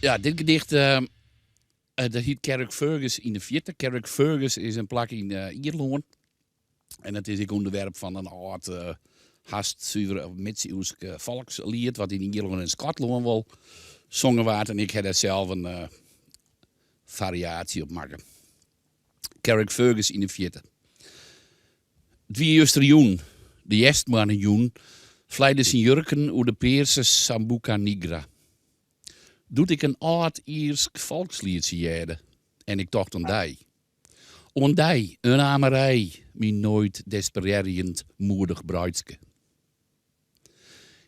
Ja, dit gedicht dat hyt Carrickfergus yn de fierte. Carrickfergus is in plak yn Ierlân. En it is ek ûnderwerp fan in âld, hast suver midsiuwsk folksliet, wat yn Ierlân en Skotlân wol songen waard. En ik ha dêr sels in fariaasje op makke. Carrickfergus yn de fierte. It wie justerjûn, de hjerstmoarnejûn, fleide syn jurken oer de pearse Sambuca Nigra. Doe't ik in âld Iersk folkslietsje hearde en ik tocht oan dy. Oan dy, Una Marij, myn noait desperearjend moedich breidske.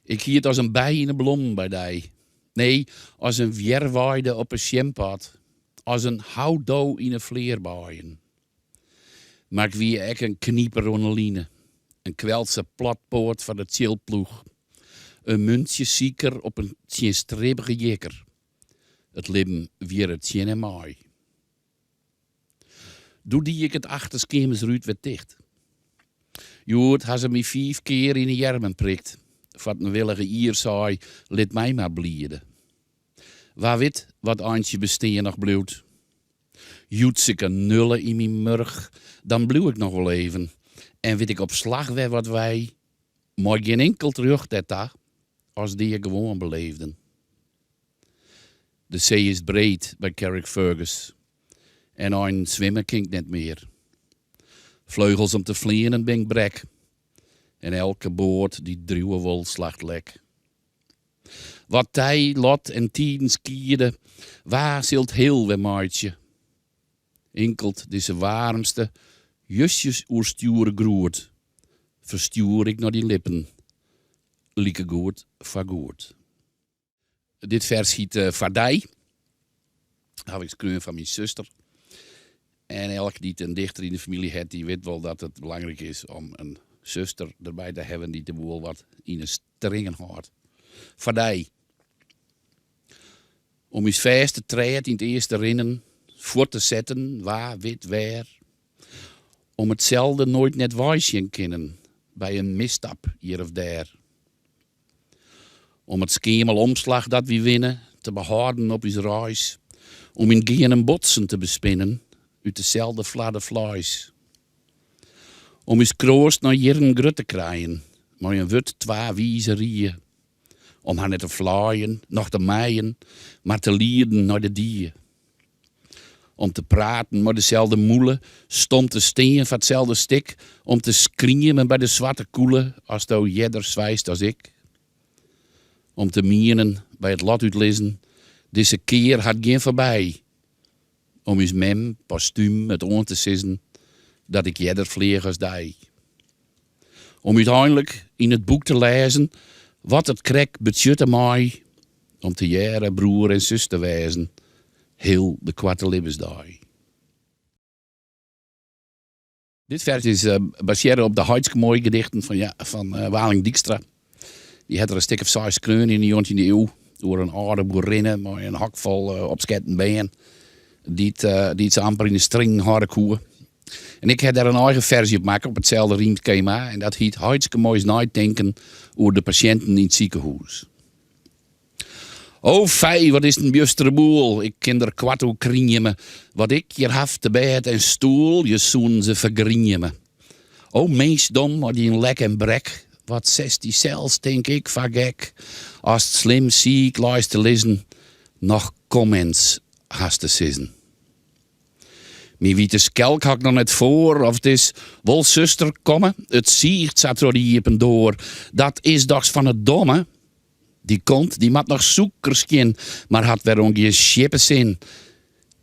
Ik hie it as in bij yn 'e blommen by dy. Nee, as in wjerweide op 'e sjinpad, as in houdo yn 'e flearbaaien. Mar ik wie ek in kniper oan 'e line, in kwelse platpoat foar de tsjilploech, in muntsjesiker op in tsjinstribbige jikker. It libben wierre tsjin en mei. Doe die ik it achterskeamersrút wer ticht. Hjoed ha se my fiif kear yn 'e earmen prikt, foar't in willige Ier sei, lit my mar bliede. Wa wit wat eintsje bestean noch bliuwt. Joets ik in nulle yn myn murch, dan bliuw ik noch wol even en wit ik op slach wer wat wy, mei gjin inkeld rjocht dêrta, as dea gewoan beleefden. De see is breed by Carrickfergus en einen swimme kin 'k net mear. Fleugels om te fleanen bin 'k brek en elke boat dy't driuwe wol slacht lek. Wat tij, lot en tiden skiede, wa sil 't heel wer meitsje? Inkeld dizze waarmste, justjes oerstjoere groet ferstjoer ik nei dyn lippen, likegoed foargoed. Dit fers hyt Foar dy. Haw ik skreaun foar myn suster. En elk dy't in dichter yn de famylje hat, dy wit wol dat it belangryk is om in suster derby te hawwen dy't de boel wat yn 'e stringen hâldt. Foar dy. Om ús fêste trêd yn it earste rinnen fuort te setten, wa wit wêr. Om itselde noait net weisjen kinnen by in misstap hjir of dêr. Om it skeamel omslach dat wy winne te behâlden op ús reis. Om yn gean en botsen te bespinnen út deselde flarde fleis. Om ús kroast nei jierren grut te krijen mei in wurd twa wize rie. Om har net te flaaien, noch te mijen, mar te lieden nei de die. Om te praten mei deselde mûle, stom te stean foar itselde stik, om te skriemen by de swarte kûle asto earder swijst as ik. Om te mienen by it lot útlizzen, dizze kear hat gjin foarby. Om ús mem postúm it oan te sizzen dat ik earder fleach as dy. Om úteinlik yn it boek te lêzen wat it krekt betsjutte mei om tegearre broer en sus te wêzen, heel de koarte libbensdei. Dit fers is basearre op de Heitske Moai gedichten fan Waling Dykstra. Dy hat der in stik of seis skreaun yn de njoggentjinde iuw oer in âlde boerinne mei in hok fol opsketten bern dy't dy't se amper yn de stringen hâlde koe. En ik ha dêr in eigen ferzje op makke op itselde rymskema en dat hyt Heitske Moais neitinken oer de pasjinten yn it sikehûs. O fij, wat is 't in bjustere boel, ik kin der koart oer krieme. Wat ik hjir haw te bêd en stoel, je soenen se fergrieme. O minskdom mei dyn lek en brek, wat setst dysels, tink ik, foar gek, ast slim siik leist te lizzen, noch comments hast te sizzen. Myn wite skelk ha 'k noch net foar, of it is, wol suster komme, it siicht sa troch de iepen doar, dat is dochs fan it domme? Dy kont, dy moat noch sûkerskjin, mar hat wer oan gjin sjippe sin.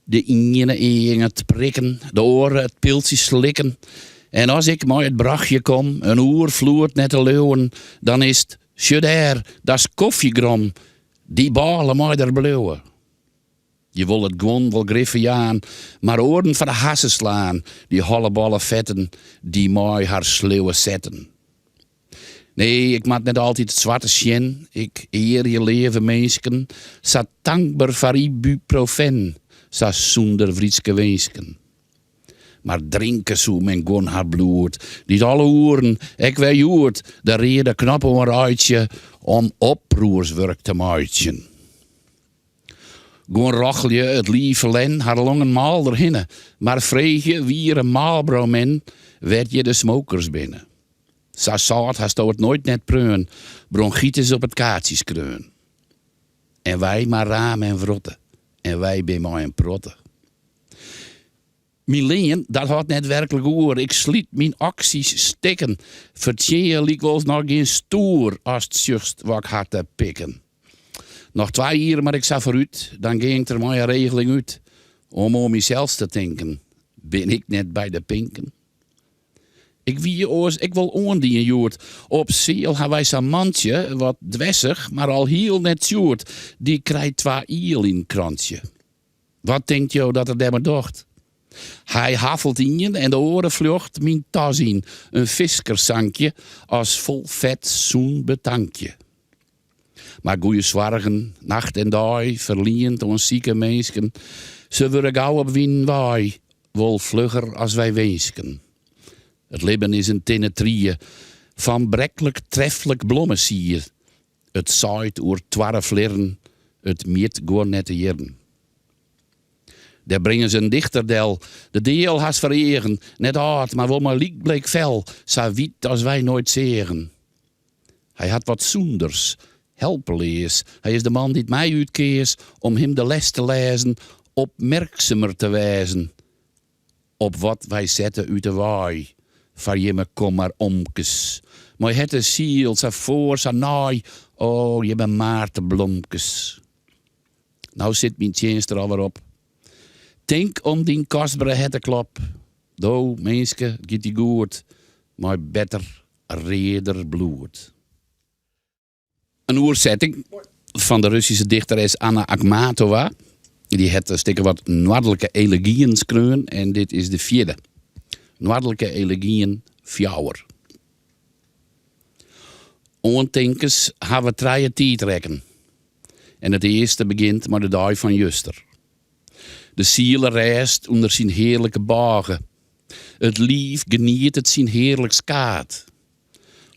De iene eang it prikken, de oare it piltsje slikken. En as ik mei it brochje kom, in oerfloed net te leauwen, dan is 't, sjoch dêr, dat is kofjegrom, dy bôle mei der bliuwe. Je wolle it guon wol grif ferjaan, mar oaren foar de hasse slaan, dy hollebolle fetten, dy mei har sleauwe setten. Nee, ik moat net altyd it swarte sjen, ik earje leave minsken, sa tankber foar ibuprofen, sa sûnder wrydske winsken. Mar drinke soe men guon har bloed, dy't alle oeren, ek wer hjoed, de reade knop oanreitsje om oproerswurk te meitsjen. Guon rochelje it liif ferlern, har longen mâl derhinne, mar freegje wiere Marlboro-men wêr't hjir de smokers binne. Sa sâlt hasto it noait net preaun, bronchitis op it kaartsje skreaun. En wy mar rame en wrotte, en wy bin mei in protte. Myn lean, dat hâldt net werklik oer, ik slyt myn aksjes stikken, fertsjinje lykwols noch gjin stoer ast sjochst wat ik ha te pikken. Noch twa jier moat ik sa foarút, dan gean ik der mei in regeling út, om oan mysels te tinken, bin ik net by de pinken? Ik wie oars ek wol oandien hjoed. Op seal ha wy sa'n mantsje, wat dwersich, mar alhiel net tsjoed, dy krijt twa iel yn 't krantsje. Wat tinkt jo dat er dêrmei docht? Hy haffelt ien en de oare fljocht myn tas yn, in fiskersankje as fol fet sûn betankje. Mar goeie soargen, nacht en dei, ferliend oan sike minsken, se wurde gau op winen wei, wol flugger as wy winsken. It libben is in tinne trie fan breklik treflik blommesier, It saait oer toarre flierren, it mjit guon net de jierren. Dêr bringe se in dichter del, de dea al hast foar eagen, net âld, mar wol mei lykbleek fel, sa wyt as wy noait seagen. Hy hat wat sûnders, helpeleas, hy is de man dy't my útkeas om him de les te lêzen, opmerksumer te wêzen op wat wy sette út 'e wei foar jimme kom mar omkes mei hert en siel sa foar sa nei o jimme maarteblomkes no sit myn tsjinst der alwer op tink om dyn kostbere herteklop do minske it giet dy goed mei better reader bloed. In oersetting fan de Russyske dichteres Anna Achmatova. Dy hat in stik of wat Noardlike elegyen skreaun en dit is de fjirde. Noardlike elegyen fjouwer. Oantinkens hawwe trije tiidrekken. En it earste begjint mei de dei fan juster. De siele rêst ûnder syn hearlike bôge. It liif genietet syn hearlik skaad.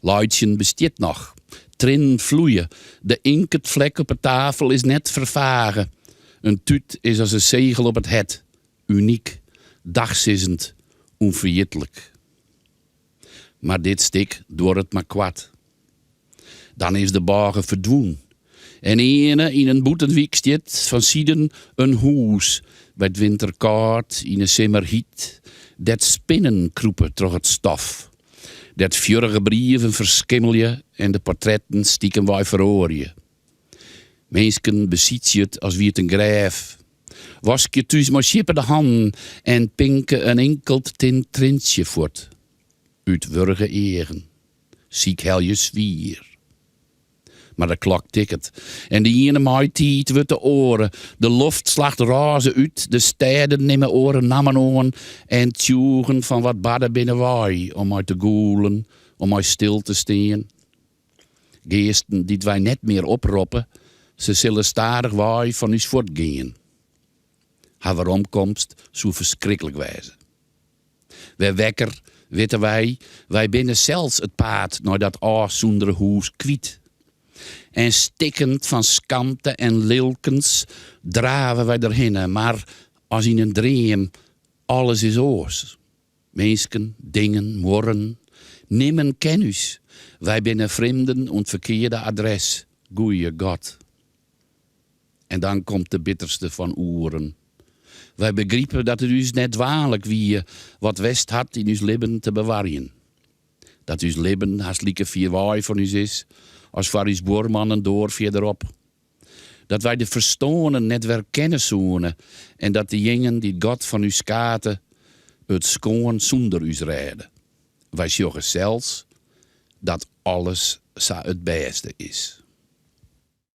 Laitsjen bestiet noch, triennen floeie, de inketflek op 'e tafel is net ferfage. In tút is as in segel op it hert, unyk, dachsizzend, ûnferjitlik. Mar dit stik duorret mar koart. Dan is de bôge ferdwûn en earne yn in bûtenwyk stiet fansiden in hûs by 't winter kâld, yn 'e simmer hyt, dêr't spinnen krûpe troch it stof. Dêr't fjurrige brieven ferskimmelje en de portretten stikemwei feroarje. Minsken besytsje it as wie it in grêf. Waskje thús mei sjippe de hannen en pinke in inkeld tin trientsje fuort. Út wurge eagen. Sykhelje swier. Mar de klok tikket en de iene maitiid wurdt de oare. De loft slacht rôze út, de stêden nimme oare nammen oan en tsjûgen fan wat barde binne wei om mei te gûlen, om mei stil te stean. Geasten dy't wy net mear oproppe, se sille stadichwei fan ús fuortgean. Har weromkomst soe ferskriklik wêze. Wer wekker, witte wy, wy binne sels it paad nei dat ôfsûndere hûs kwyt. En stikkend fan skamte en lilkens drave wy derhinne, mar as yn in dream, alles is oars. Minsken, dingen, muorren, nimmen ken ús. Wy binne frjemden oan it ferkearde adres, goeie God. En dan komt de bitterste fan oeren. Wy begripe dat it ús net dwaalik wie wat west hat yn ús libben te bewarjen. Dat ús libben hast like fier wei fan ús is as foar ús buorman in doar fierderop. Dat wy de ferstoarnen net werkenne soene en dat dejingen dy't God fan ús skate it skoan sûnder ús rêde. Wy sjogge sels dat alles sa it bêste is.